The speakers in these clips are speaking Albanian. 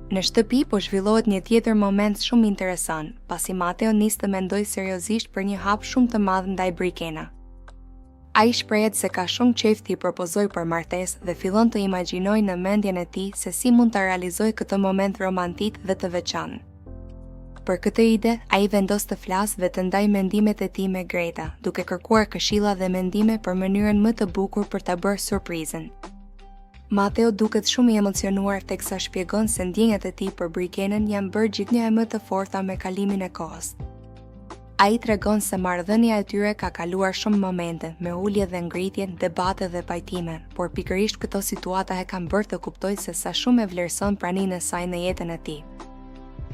Në shtëpi po zhvillohet një tjetër moment shumë interesant, pasi Mateo nis të mendojë seriozisht për një hap shumë të madh ndaj Brikena. Ai shprehet se ka shumë qejf t'i propozojë për martesë dhe fillon të imagjinojë në mendjen e tij se si mund ta realizojë këtë moment romantik dhe të veçantë. Për këtë ide, ai vendos të flasë dhe të ndajë mendimet e tij me Greta, duke kërkuar këshilla dhe mendime për mënyrën më të bukur për ta bërë surprizën. Mateo duket shumë i emocionuar teksa shpjegon se ndjenjat e tij për Brikenën janë bërë gjithnjë e më të forta me kalimin e kohës. Ai tregon se marrëdhënia e tyre ka kaluar shumë momente, me ulje dhe ngritje, debate dhe pajtime, por pikërisht këto situata e kanë bërë të kuptojë se sa shumë e vlerëson praninë e saj në jetën e tij.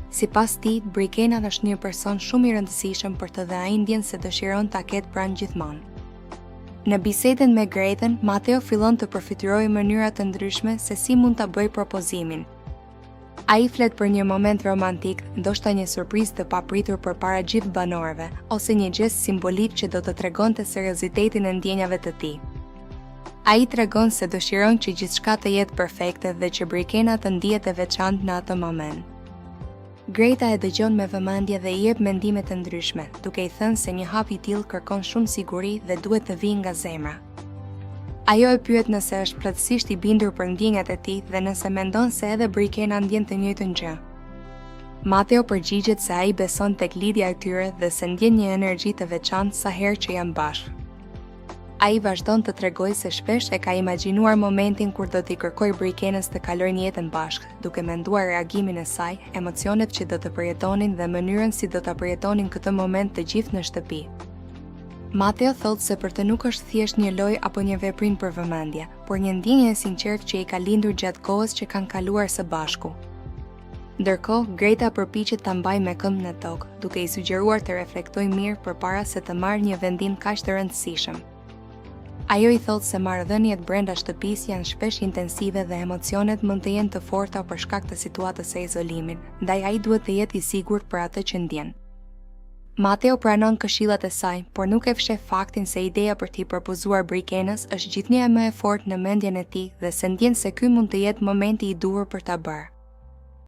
Sipas tij, Brikena është një person shumë i rëndësishëm për të dhe ai ndjen se dëshiron ta ketë pranë gjithmonë. Në bisedën me Gretën, Mateo fillon të përfytyrojë mënyra të ndryshme se si mund ta bëjë propozimin. Ai flet për një moment romantik, ndoshta një surprizë të papritur përpara gjithë banorëve, ose një gjest simbolik që do të tregonte seriozitetin e ndjenjave të tij. Ai tregon se dëshiron që gjithçka të jetë perfekte dhe që Brikena të ndihet e veçantë në atë moment. Greta e dëgjon me vëmendje dhe i jep mendime të ndryshme, duke i thënë se një hap i tillë kërkon shumë siguri dhe duhet të vijë nga zemra. Ajo e pyet nëse është plotësisht i bindur për ndjenjat e tij dhe nëse mendon se edhe Brikena ndjen të njëjtën gjë. Mateo përgjigjet se ai beson tek lidhja e tyre dhe se ndjen një energji të veçantë sa herë që janë bashkë. Ai vazhdon të tregojë se shpesh e ka imagjinuar momentin kur do t'i kërkojë Brikenës të kalojnë jetën bashkë, duke menduar reagimin e saj, emocionet që do të përjetonin dhe mënyrën si do ta përjetonin këtë moment të gjithë në shtëpi. Mateo thotë se për të nuk është thjesht një lojë apo një veprim për vëmendje, por një ndjenjë e sinqertë që i ka lindur gjatë kohës që kanë kaluar së bashku. Ndërkohë, Greta përpiqet ta mbajë me këmbë në tokë, duke i sugjeruar të reflektojë mirë përpara se të marrë një vendim kaq të rëndësishëm. Ajo i thotë se marrëdhëniet brenda shtëpisë janë shpesh intensive dhe emocionet mund të jenë të forta për shkak të situatës së izolimit, ndaj ai duhet të jetë i sigurt për atë që ndjen. Mateo pranon këshillat e saj, por nuk e fsheh faktin se ideja për t'i propozuar Brikenës është gjithnjë e më e fortë në mendjen e tij dhe se ndjen se ky mund të jetë momenti i duhur për ta bërë.